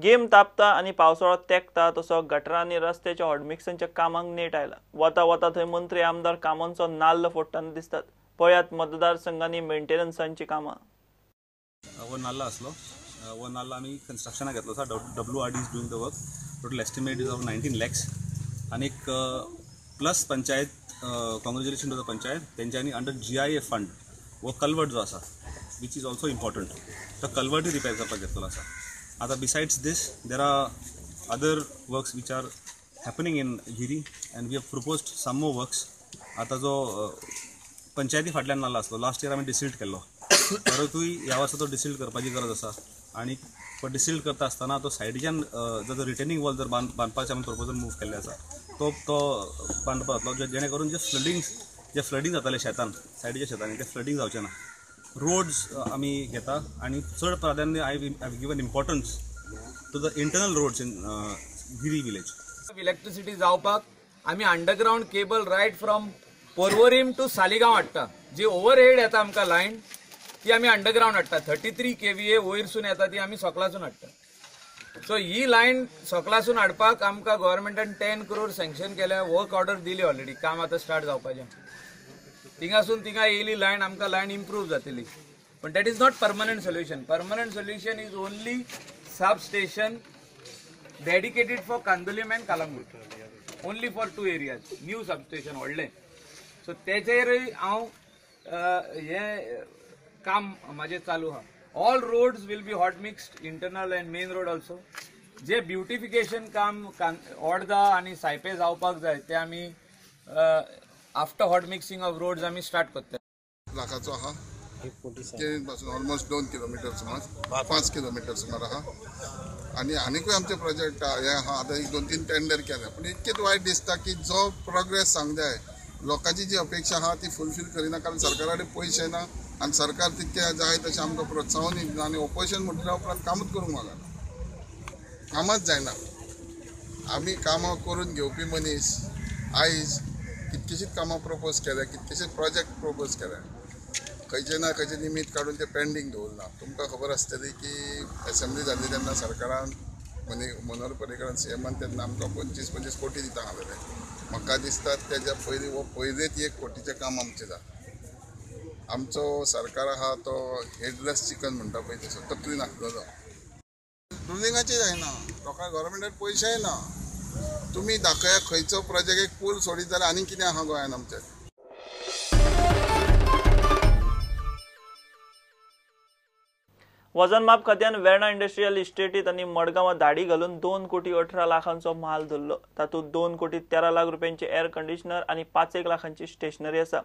Game तापता आनी पावसाळो तेंकता तसो गटरांनी रस्त्याच्या हॉटमिक्सांच्या कामांक नेट आयला. वता वता थंय मंत्री आमदार कामांचो नाल्ल फोडटना दिसतात. पळयात मतदारसंघांनी मेंटेनन्सांची कामां. हो नाल्ल आसलो, हो नाल्ल आमी कन्स्ट्रक्शनाक घेतलो आसा. WRD is doing the work. Total estimate is of 19 lakhs. आनीक plus panchayat, congratulation to the panchayat, तेंच्यांनी अंडर GIA fund हो कल्वर्ट जो आसा which is also important, तो कल्वर्टूय रिपेर करपाक घेतलेलो आसा. आतां besides this there are other works which are happening in Giri and we have proposed some more works. आतां जो पंचायती फाटल्यान नाल्ल आसलो, लास्ट इयर आमी डिसिल्ट केल्लो, परतूय ह्या वर्सा तो डिसिल्ट करपाची गरज आसा. आनी डिसिल्ट करता आसतना तो सायडीच्यान जो रिटेनिंग वॉल जर बांदपाचें आमी प्रपोजल मूव केल्लें आसा तो तो बांदपाक जातलो, जेणे करून जे फ्लडींग जातालें शेतान, सायडीच्या शेतांनी, तें फ्लडींग जावचें ना. रोड्स आमी घेता आनी चड प्राधान्य I have given importance to the internal roads in Giri village. Electricity जावपाक आमी underground cable right from Porvorim to Saligao हाडटा. जी ओवरहेड येता आमकां लायन ती आमी अंडरग्रावंड हाडटा. 33 kVA वयरसून येता ती आमी सोकलासून हाडटा. सो ही लायन सोकलासून हाडपाक आमकां गव्हर्मेंटान 10 करोड सँक्शन केल्या, वर्क ऑर्डर दिली ऑलरेडी, काम आतां स्टार्ट जावपाचें. थिंगासून थिंगा येयली लायन आमकां लायन इम्प्रूव जातली. पण that is not permanent solution. Permanent solution is only sub station dedicated for Candolim and Calangute, only for 2 areas, new sub station व्हडलें. सो तेचेरय हांव हें काम म्हाजें चालू आहा. All roads will be hot mixed, internal and main road also. J beautification काम ओर्दा आनी सायपे जावपाक जाय ते आमी after hot mixing of roads आमी स्टार्ट करता. लाखाचो आहा, पासून ऑलमोस्ट 2 किलोमिटर सुमार, 5 किलोमिटर सुमार आहा. आनी आनीकूय आमचे प्रोजेक्ट हे आहा. आतां एक 2-3 टेंडर केले, पूण इतकेंच वायट दिसता की जो प्रोग्रेस सांग जाय, लोकांची जी अपेक्षा आहा ती फुलफील करिना, कारण सरकारा कडेन पयशे ना आनी सरकार तितकें जाय तशें आमकां प्रोत्साहनूय दिना. आनी ओपोजिशन म्हटल्या उपरांत कामूच करूंक मागना, कामांच जायना. आमी कामां करून घेवपी मनीस आयज कितकेशींच कामां प्रपोज केल्या, कितकेशेच प्रोजेक्ट प्रपोज केल्या, खंयचे ना खंयचे निमीत काडून ते पेंडींग दवरलां. तुमकां खबर आसतली की एसेंब्ली जाल्ली तेन्ना सरकारान मनोहर पर्रीकरान सीएमान तेन्ना आमकां 25-25 कोटी दिता सांगलेलें. म्हाका दिसता तेज्या पयलीं हो पयलींच 1 कोटीचें काम आमचें जालां. आमचो सरकार आहा तो हेडलेस चिकन म्हणटा पळय तसो, तकली नासलेलो. रुलिंगाचें जायना, लोकांक गव्हर्मेंटाक पयशेय ना. तुमी दाखया खंयचो प्रोजेक्ट एक पूल सोडीत जाल्यार आनी कितें आहा गोंयांत आमच्या. वजनमाप खात्यान वेर्णा इंडस्ट्रियल इस्टेटीत आनी मडगांवां धाडी घालून 2 कोटी 18 लाखांचो म्हाल धरलो. तातूंत 2 कोटी 13 लाख रुपयांचे एअर कंडिशनर आनी 5 लाखांची स्टेशनरी आसा.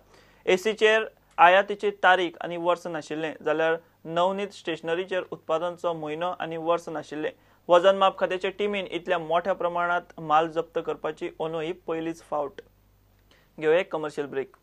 एसीचेर आयातीची तारीख आनी वर्स नाशिल्लें, जाल्यार नवनीत स्टेशनरीचेर उत्पादनाचो म्हयनो आनी वर्स नाशिल्लें. वजनमाप खात्याचे टिमीन इतल्या मोठ्या प्रमाणात माल जप्त करपाची अंदू ही पयलीच फावट. घेवया एक कमर्शियल ब्रेक.